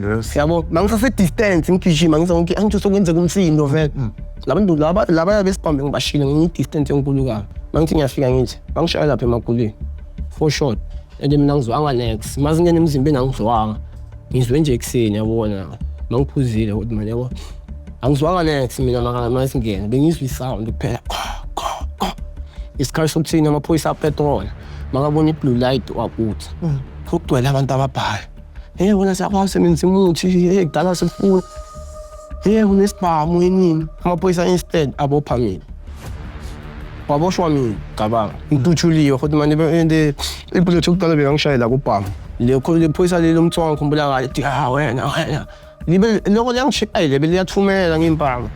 Yabo, mangisase distance ngigijima ngizonke angithi sokwenzeka umsindo vele. Labantu laba laba besibambe ngibashile ngenye distance enkulu kabi. Mangithi ngiyafika ngithi bangishaya lapha emaguleni. For short. And mina ngizwanga next. Mazingena emzimbeni angizwanga. Ngizwe nje ekuseni yabona. Mangiphuzile ukuthi manje yabo. Angizwanga next mina masingena bengizwa isound kuphela. Isikhathi sokuthini amaphoyisa apetrol. Makabona i-blue light wakuthi. Kugcwele abantu ababhala. Hey wena siyakwazi sebenzisa umuthi, hey kudala sifuna. Hey unesibhamu yini? Amaphoyisa instead abopha mina. Waboshwa mina, cabanga. Ngitutshuliwe futhi manje and ibullet yokuqala bekangishayela kubhamu. Le le phoyisa leli umthongo ngikhumbula kahle ethi ah wena wena. Libe loko liyangishayela beliyathumela ngimpama.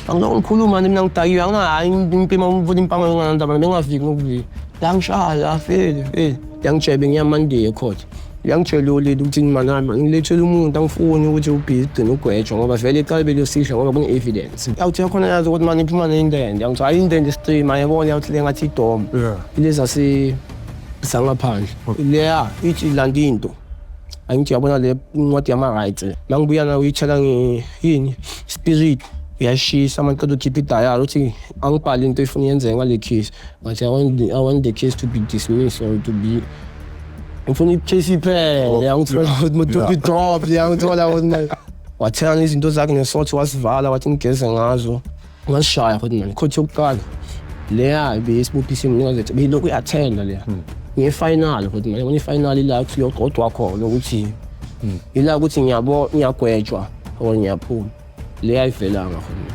Angiloko ngikhuluma mina ngidakiwe anginahayi impima umvula impama nginganandaba bengingafiki nokuvika. Langishaya feli feli. Yangitshela ngiyamandiya ecourt. Yangitshela ulile ukuthi manami ngilethele umuntu angifuni ukuthi ubhizi ugcine ugwetshwa ngoba vele iqale beliyosihla ngoba kune-evidence. Yawuthi yakhona yazi ukuthi mani iphuma neyindende. Yangithi hayi indende stream ayibona yawuthi le ngathi idom. Ilezi zangaphandle. Leya ithi ilanda into. Angithi uyabona le incwadi yama-rights. Mangibuya nayo uyithela yini spirit uyashisa maqeda ukhipha idayari uthi angibhale into efuna yenzeke ngale case. Ngathi I want the case to be dismissed or to be ngifuna i-case iphele yangithola ukuthi to be dropped yangithola ukuthi manje wathela izinto zakhe ngesothi wasivala wathi ngigeze ngazo ngasishaya futhi manje court yokuqala leya ibeyisibophisa imnikazi beyilokhu iyathenda leya nge-final futhi manje kune-final ila kuthi uyoqodwa khona ukuthi ila ukuthi ngiyabo ngiyagwetshwa or ngiyaphuma leya ayivelanga futhi.